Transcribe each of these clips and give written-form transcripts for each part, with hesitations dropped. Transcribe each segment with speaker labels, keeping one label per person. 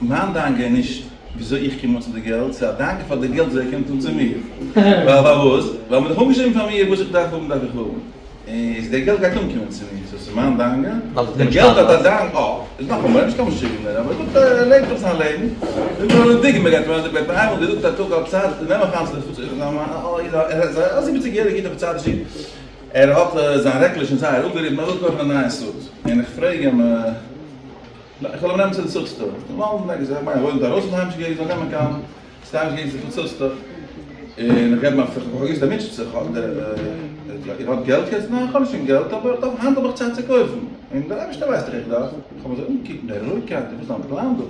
Speaker 1: מיין דאגה איז נישט וויאזוי איך קום אן צו די געלט, ס'איז א דאגה פאר די געלט וויאזוי ער קומט אן צו מיר. ווייל פארוואס? ווייל מ'האט דאך אנגעשריבן פאר מיר וואס איך דארף האבן דארף איך האבן. איז די געלט גייט אנקומען צו מיר, סאו ס'איז מיין דאגה. די געלט האט א דאגה, אה, איז נאכאמאל, ער איז נישט קיין משוגענער, אבער גוט, ער לעבט דאך זיין לעבן. זאג מיר נאר א דוגמא, גייט מיר וועט מיר איינמאל געזאגט א טאג א צייט, נעם מיך איין צו די פוס, א זיבעציג יעריגע איד אויף א צייט איז ער האט זיין רעקל איז שוין זייער אפגעריבן, ער וויל קויפן א נייע suit, און איך פרעג אים, איך וויל אים נעמען צו די suit store, אין לאנדאן, ער געזאגט, איך מיין ער וואוינט ארויס פון די היימישע געגנט, זאל נעמען קיין סתם געגנט צו די suit store, און איך געב אים א פרעג, איך האב געוואוסט ער מוטשעט זיך, איר האט געלט יעצט? ניין איך האב נישט קיין געלט, אבער איך דארף, היינט האב איך צייט צו קויפן, און דער אייבערשטער ווייסט דאך איך דארף, איך האב אזוי אנגעקוקט מיט די רואיגקייט, וואס איז דיין פלאן דא?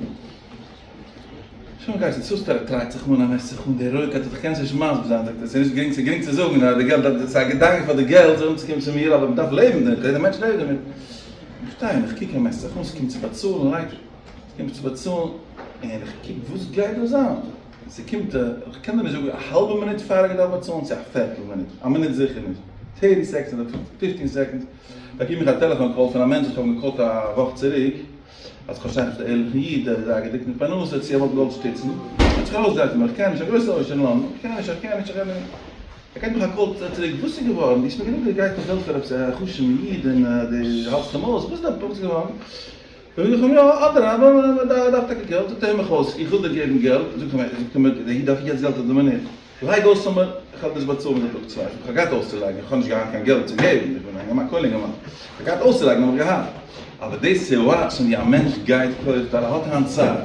Speaker 1: שוין גייסט צו suit store, ער טרייט זיך אן, ער מעסט זיך אן, די רואיגקייט איך קען עס נישט מסביר זיין, זאגט ער, ס'איז נישט גרינג, ס'איז גרינג צו זאגן אז די געלט, ס'איז א געדאנק פאר די געלט זאל אנצוקומען צו מיר, אבער מ'דארף לעבן דערמיט, יעדער מענטש לעבט דערמיט. איך שטיי און איך קוק, ער מעסט זיך אן, ס'קומט צו באצאלן, לייק, ס'קומט צו באצאלן, און איך קוק וואס גייט דא זיין, ס'קומט, איך קען דיר נישט זאגן, א האלבע מינוט פאר ער געדארפט באצאלן, צו א פערטל מינוט, א מינוט זיכער נישט, thirty seconds אדער fifteen seconds, באקום איך א טעלעפאן call פון א מענטש וואס איך האב געקאלט א וואך צוריק, אז כ'האב שייכות צו ערליכן איד, ער איז זייער געדרוקט מיט פרנסה, צו ער וואלט געוואלט שטיצן, האט זיך ארויסגעדרייט פון מיר, איך קען נישט, א גרויסע עושר אין לאנדאן, איך קען נישט, איך קען נישט, איך קען נישט. ער געבט מיך א call צוריק, וואס איז געווארן? דו האסט מיר געזאגט דו גייסט נאך געלט פאר עפעס א חשוב'ן איד און דו האלטסט אים אויס, וואס איז דא וואס איז געווארן? זאג איך אים, יא, אדרבה, מען דארף טאקע געלט, זאגט ער הער מיך אויס, איך וויל דיר געבן געלט, זאגט ער מיר, זאגט ער מיר, דער איד דארף יעצט געלט אדער מינוט? לייג אויס צו מיר, איך וועל דאס באצאלן אין א טאג צוויי, איך האב געהאט אויסצולייגן, איך האב נישט געהאט קיין געלט צו געבן, איך בין א אינגערמאן, כולל אינגערמאן, איך האב געהאט אויסצולייגן האב איך געהאט, אבער דאס צו וואטשן ווי א מענטש גייט קויפט ווייל ער האט היינט צייט, האט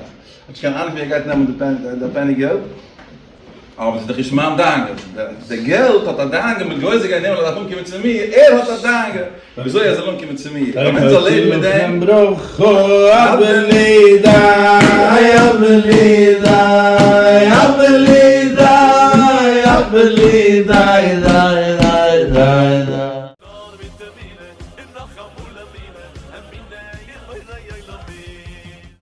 Speaker 1: נישט קיין אהנונג ווי ער גייט נעמען די פעני געלט, אבער ס'איז דאך נישט מיין דאגה, די געלט האט א דאגה מיט גרויסע גייט נעמען ער דארף אנקומען צו מיר, ער האט א דאגה וויאזוי ער זאל אנקומען צו מיר, א מענטש זאל לעבן מיט דעם.